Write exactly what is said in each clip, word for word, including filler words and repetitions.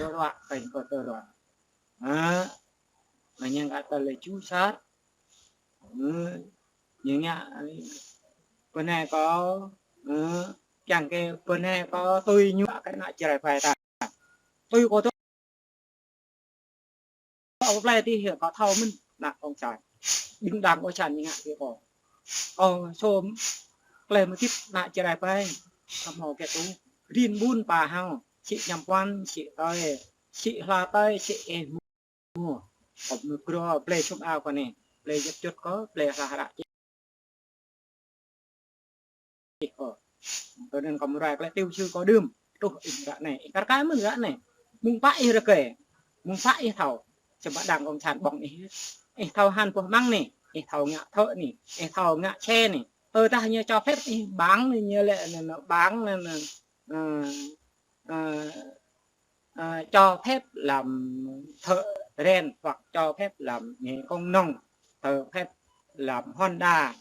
tơruă, kơ tơruă. Hă? Mơ̆ ñu ngă tơlơi ču sat. Hă? Ñu ngă, ơ, pơnai kâo, hă? Kiăng kơ pơnai kâo tui ñu kơ ană Jrai pai ta. Tui kâo tui. Kâo plơi tih kâo thâo mơ̆n, ană cộng sản. Ƀing đảng cộng sản ñu ngă kơ kâo. Kâo sôm plơi mơ̆ tih ană Jrai pai. Kâo hmâo kơ tui. Rin ƀun pa hao. Sĭ ñăm puăn, sĭ tơi, sĭ hla tơi, sĭ ih mô. Kâo mơ̆ grô, plơi sum ao kâo anai. Plơi jăp jut kâo, plơi hla hră čih kâo. Tui anŭn kâo mơ̆ ruai klĕ tiu sư kâo đưm. Truh ih ră anai, ih kar kaĭ mơ̆n ră anai. Mơ̆ng pă ih rơkơi, mơ̆ng pă ih thâo. Samơ̆ đảng cộng sản ƀơ̆ng ih. Ih thâo han boh măng anai, ih thâo ngă thợ anai, ih thâo ngă xe anai. Tơdah ñu cho phép ih bán anai, ñu lĕ anai, anai, bán anai, anai, ơ, ơ, ơ, cho phép làm thợ rèn hoặc cho phép làm nghề công nông, cho phép làm Honda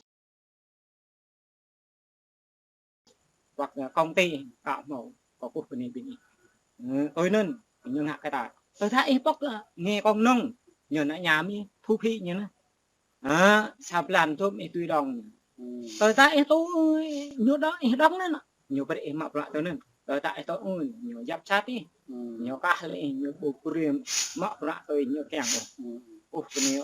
hoặc là công ty, kâo hmâo, kâo kơkuh bơni ƀing ih. Ơ, tui anŭn, ñu ngă kơ ta. Tơdah ih pŏk, ơ, nghề công nông, ñu ană ñam ih, thu phí ñu anai. Hă, sa blan tŭm ih tui đŏng. Tơdah ih tui ñu đŏng, ih đŏng anŭn. Ñu brơi ih mă bruă tui anŭn. Tơdah ih tui ñu giám sát ih. Ñu kah lĕ ih, ñu ƀu brơi mă bruă tui ñu kiăng ôh. Ơ, bơni,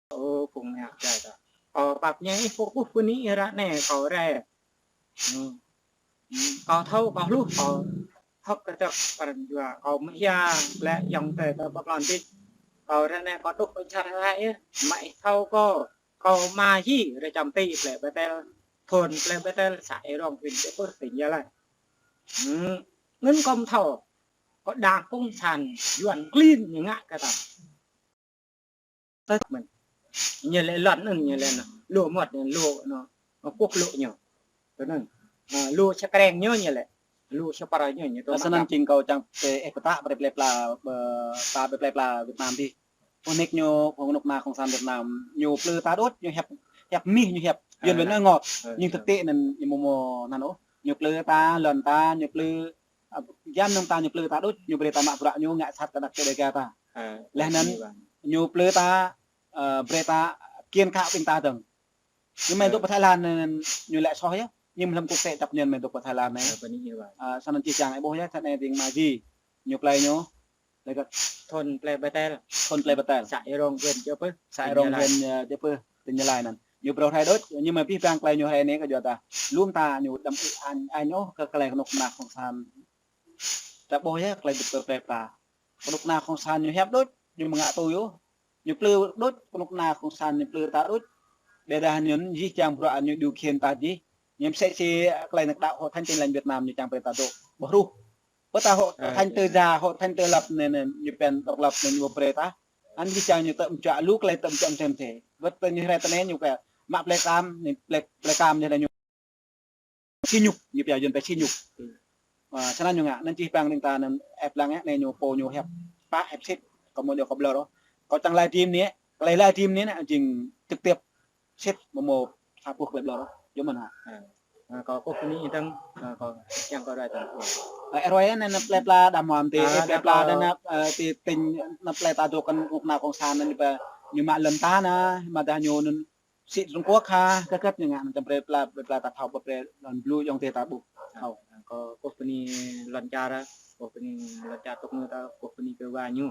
ơ, phung ană Jrai ta. Kâo pap ñu ih, kâo kơkuh bơni ih ră anai, kâo rai. Hă. Kâo thâo, kâo hluh, kâo hơ̆k kơdơ̆k pran jua, kâo mơ̆ hia lĕ ayŏng adơi kâo pơklŏn đĭ. Kâo ră anai kâo truh pơ čar hră ih, mă ih thâo kâo, kâo Ama Ji, rơčăm ti plơi Bêtel, thôn plơi Bêtel, xã Ea Rong, huyện Chư Pưh, tỉnh Gia Lai. Hă, anŭn kâo mơ̆ thâo, kâo đảng cộng sản Yuan klin ñu ngă kơ ta. Tơ̆ mơ̆n. Ñu lĕ lŏn anŭn, ñu lĕ anŭn. Lu mơmŏt ñu, lu anŭn. Anŭn quốc lộ ñu. Tui anŭn. Ơ, lu sa kreng ñu, ñu lĕ. Lu sa pơrơ ñu, ñu tui. Ơ, anŭn snăn jing kâo čang kơ ih pơtă brơi plơi pla, ơ, ta brơi plơi pla Việt Nam dih. Ơ, nik ñu, phung kơnuk kơna cộng sản Việt Nam, ñu plư ta đôč, ñu hiăp, hiăp mih, ñu hiăp. Ơ, Yuan ƀing anŭn. Anŭn ngŏt. Ơ, nhưng ơ. Thực tế anŭn, ñu mơ̆ mơ̆ anŭn ôh. Ñu plư ta, lŏn ta, ñu plư, ơ, giăm nơ̆ng ta, ñu plư ta đôč, ñu brơi ta mă bruă ñu ngă sat kơ ană čô Đêga ta. Ơ, laih anŭn, ơ, ñu plư ta, ơ, brơi ta kiăng khă ƀing ta dơ̆ng. Ñu mơ̆ dŏ pơ Thái Lan anŭn ñu lĕ soh yơh. Ñu mơ̆ hlăm quốc tế chấp nhận mơ̆ dŏ pơ Thái Lan anai. Ơ, bơni ih, ơ. Ơ, snăn čih čang ih ƀuh yơh, snăn anai ƀing Ama Ji. Ñu plơi ñu. Lĕ kơ thôn plơi Bêtel. Thôn plơi Bêtel. Xã Ea Rong, huyện Chư Pưh. Xã Ea Rong, huyện, ơ, Chư Pưh, tỉnh Gia Lai anŭn. Ñu brơi rai đôč, ñu mơ̆ pih pang plơi ñu rai anai kơ jua ta. Lŏm ta ñu đăm ih añ, añ ôh kơ klei kơnuk kơna cộng sản. Ta ƀuh yơh, klei dŏ pơ plơi ta. Kơnuk kơna cộng sản ñu hiăp đôč, ñu mơ̆ ngă tui ôh. Ñu plư đôč, kơnuk kơna cộng sản ñu plư ta đôč. Ƀiădah ñu jih jang bruă ñu điều khiển ta jih. Ñu mơsĕ si klei anŭn đăo Hội Thánh Tin Lành Việt Nam ñu čang brơi ta dŏ. Ƀu hruh. Ƀu ta Hội Thánh Tơ Gia, Hội Thánh Tơ Lập anai, anai, ñu pơ̆n độc lập anai ñu brơi ta. Anŭn jih jang ñu tơ̆ mơčuă lu klei tơ̆ mơčuă mơ̆n tơ̆. Wơ̆t tơ ñu rai tơ anai ñu kơ mă plei kam, anai plei, plei kam ñu anai ñu. Sỉ nhục, ñu pia Yuan pia sỉ nhục. Ơ, snăn ñu ngă, anŭn čih pang ƀing ta anŭn ĕp lăng yơh, anai ñu pô ñu hiăp, pă hiăp sĭt, kâo mơ̆ djơ̆ kâo ƀlŏr ôh. Kâo čang live stream anai, klei live stream anai, anŭn jing trực tiếp sĭt mơ̆ mơ̆ sa boh klei ƀlŏr ôh. Yua mơ̆n hă? Ơ, ơ, kâo kơkuh bơni ih dơ̆ng, ơ, kâo kiăng kâo ruai dơ̆ng. Ơ, ih ruai anai, anai plei pla đah mơ̆ ti, ơ, ih plei pla đah anai, ơ, ti tỉnh, anai plei ta dŏ kơ kơnuk kơna cộng sản anai pơ, ñu mă lŏn ta anai, mơ̆ dah ñu anŭn sĭ Trung Quốc hă, kơ kơ̆t ñu ngă anŭn čang brơi pla, brơi pla ta thâo, brơi lŏn blŭ ayŏng adơi ta ƀuh. Thâo. Kâo kơkuh bơni lŏn čar, kơkuh bơni lŏn čar tŭk ñu ta, kơkuh bơni kơ wa ñu.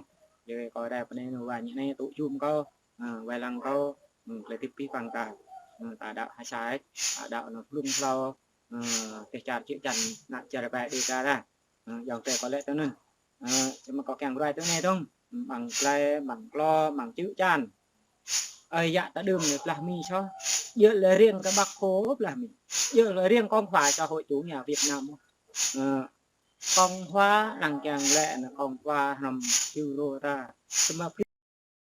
Yua kơ kâo rai pơ anai ñu wa ñu anai tŭ jum kâo, ơ, wai lăng kâo, ơ, klei tĭp pih pang ta. Ơ, ta đăo ha sai, ta đăo anŭn blung hlâo, ơ, tơl čar čư̆ čan, ană čar ƀai Đêga ta. Ơ, ayŏng adơi kâo lĕ tui anŭn. Ơ, samơ̆ kâo kiăng ruai tui anai dơ̆ng. Mơ̆ng klei, mơ̆ng klô, mơ̆ng čư̆ čan. Ơi yă ta đưm anai blah Mi soh. Djơ̆ lĕ riêng kơ Bác Hồ blah Mi. Djơ̆ lĕ riêng Cộng hòa xã hội chủ nghĩa Việt Nam. Ơ, Cộng hòa năng kiăng lĕ anai Cộng hòa hnam Euro ta. Samơ̆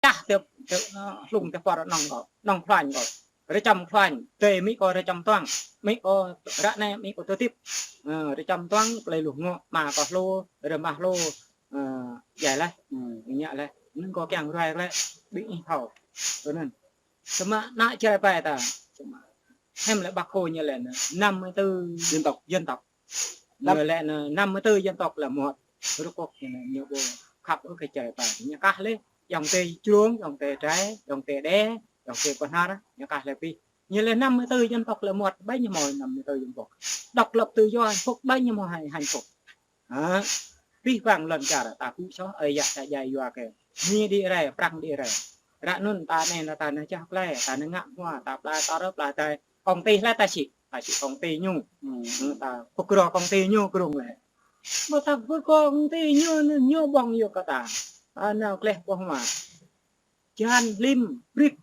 čah tơp, tơp, ơ, hlung tơp pơr nŏng kâo, nŏng Kruañ kâo. Rơčăm Kruañ, tơl Mi kâo rơčăm tuang. Mi kâo ră anai, Mi kâo tơtip. Ơ, rơčăm tuang, klei lu ngŏ, mă kâo hlô, rơmah hlô, ơ, djai laih, ơ, ngă laih. Anŭn kâo kiăng ruai laih, ƀing ih thâo. Tui anŭn. Samơ̆ ană čar ƀai ta, samơ̆ hiam lĕ Bác Hồ ñu lĕ anai, năm mươi tư dân tộc. Dân tộc. Năm- Ñu lĕ anai, năm mươi tư dân tộc là một. Rơkŏk ñu anai, ñu ƀu khăp ôh kơ čar ta. Ñu kah lĕ, ayŏng adơi Jrông, ayŏng adơi Drai, ayŏng adơi Đê, ayŏng adơi Bahnar, ñu kah lĕ pih. Ñu lĕ năm mươi tư dân tộc lĕ một, bao nhiêu môi năm mươi tư dân tộc. Độc lập tự do hạnh phúc, bao nhiêu môi hạnh, hạnh phúc. Hă? Pih păng lŏn čar ta ƀu soh, ơi yă ta djai yua kơ. Mi đĭ rai, Prăng đĭ rai. Ră anŭn ta anai ta nao čah plơi, ta nao ngă hmua, ta pla tơr, pla tai. Công ty lĕ ta sĭ, ta sĭ công ty ñu. Hmm. Ta pơkro công ty ñu krung lĕ. Mơ̆ ta pơkro công ty ñu, ñu ƀơ̆ng yua kơ ta. Ta nao kleh ƀơ̆ng hmua. Jan lim brik,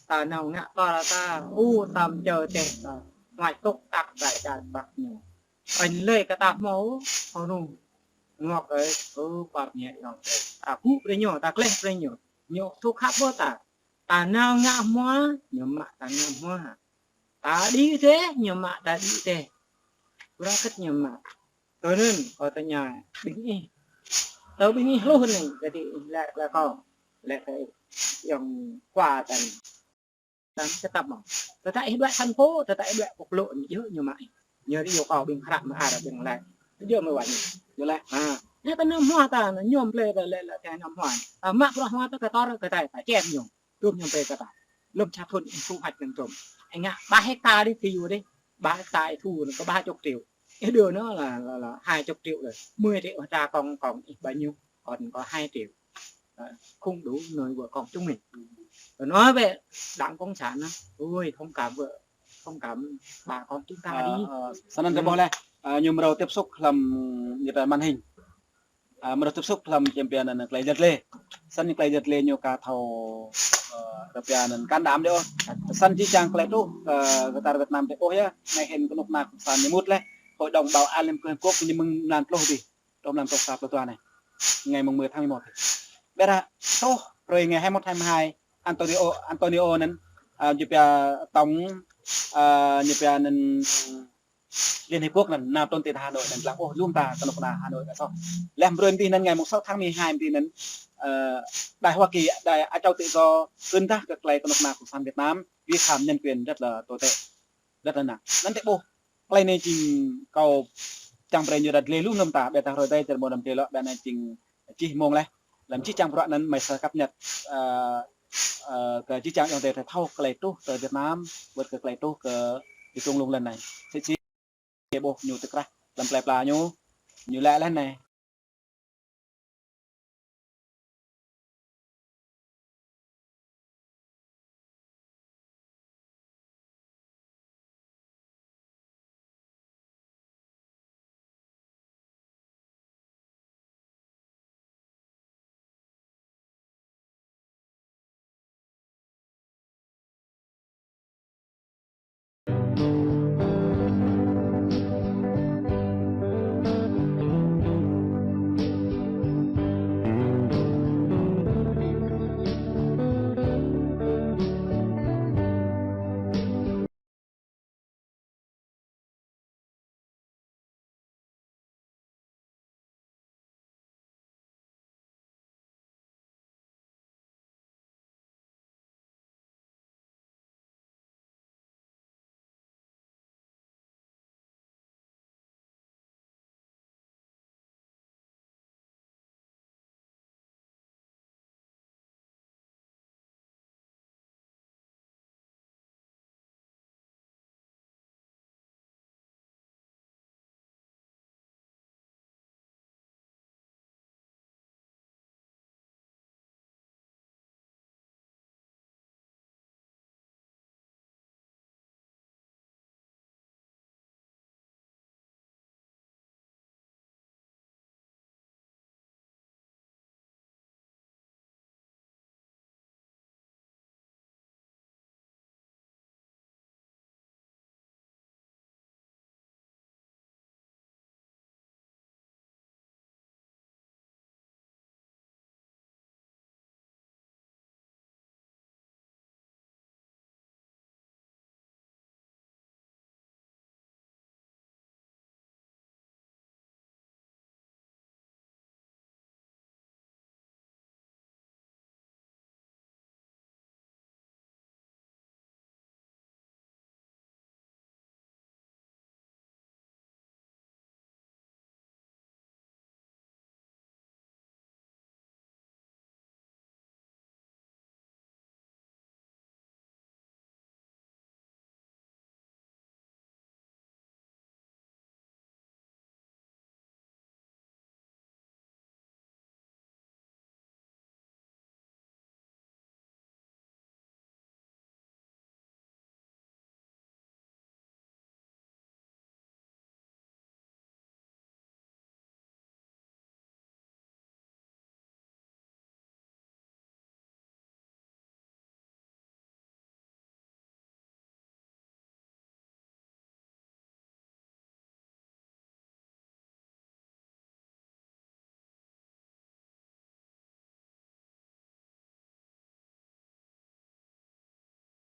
ta nao ngă tơr ta, u tam čơ teh ta, mă tŭk tăk ta čar ƀăk ñu. Anh lĕ kơ ta hmâo, hmâo nu. Ngŏk ơi, ơ, pap ñĕ yŏng ơi. Ta ƀu brơi ñu, ta kleh brơi ñu. Ñu thâo khăp ƀơi ta. Ta nao ngă hmua, ñu mă ta ngă hmua. Ta đĭ teh, ñu mă ta đĭ teh. Ƀrăkăt ñu mă. Tui anŭn, kâo tơña ƀing ih. Tơ ƀing ih hluh anai, kơ ih lĕ, lĕ kâo. Lĕ kơ ih, ayŏng khua ta anai. Tơdah ih đuaĭ thành phố, tơdah ih đuaĭ quốc lộ, ñu, ñu mă ih. Ñu rĭ yua kâo ƀing hră mơar ƀing lĕ. Ñu mă wă ñu. Ñu lĕ. Ha. Lĕ ta nao hmua ta, ñu plơi ta lĕ, lĕ ta nao hmua. Ta mă bruă hmua ta kơ tơr kơ tai, ta čem ñu. Tơm ñu plơi kơ ta. Lŏm čar thun ih thu hoạch anŭn tơm. Ih ngă ba hecta đih, thí dụ đih. Ba hecta ih thu anŭn kơ ba chục triệu. Ih đưa nó là, là, là hai chục triệu rồi. Mười triệu trả con, con ih bao nhiêu? Con có hai triệu. Ờ, không đủ nuôi vợ con chúng mình. Rồi nói về Đảng Cộng sản á, ôi, thông cảm vợ, thông cảm bà con chúng ta đi. Ơ, ơ, snăn ta ƀuh lĕ, ơ, ñu mrâo tiếp xúc hlăm, ñu ta màn hình. Ơ, mrâo tiếp xúc hlăm čem pia anăn klei yăl dliê. Snăn klei yăl dliê ñu ka thâo, ơ, rơpia anăn can đảm đê ôh. Snăn jih jang klei truh, ơ, kơ tar Việt Nam đê ôh yơh. Anai hĭn kơnuk kơna cộng sản ñu mŭt lĕ. Hội đồng Bảo an Liên Hợp Quốc ñu mơ̆ng mlan pluh dih. Trong năm trong sa pluh dua anai. Ngày mùng mười tháng mười một. Ƀiădah truh, hrơi ngày hai mươi mốt, hai mươi hai, Antonio, Antonio anăn, ơ, ñu pia tổng, ơ, ñu pia anăn Liên Hiệp Quốc anăn, nao trŭn ti Hà Nội anăn lăng ôh, lŏm ta kơnuk kơna Hà Nội ƀiă soh. Leh hrơi mơ̆ng dih anăn ngày mùng sáu tháng mười hai mơ̆ng dih anăn, ơ, Đài Hoa Kỳ, Đài Á Châu Tự Do kơndah kơ klei kơnuk kơna cộng sản Việt Nam vi phạm nhân quyền rất là tồi tệ. Rất là nặng. Anăn ta ƀuh. Klei anai jing kâo čang brơi ñu ră dliê lu lŏm ta, ƀiădah hrơi tơi čar ƀu đăm dliê lŏ, ƀiădah anai jing jih mông leh. Lăm jih jang bruă anăn mơ̆ sa cập nhật, ơ, ơ, kơ jih jang ayŏng adơi thâo klei truh kơ Việt Nam, wơ̆t kơ klei truh kơ ti trung lông lăn anai. Sĭt sĭt ƀuh ñu tơkrah lăm plei pla ñu, ñu lĕ leh anai.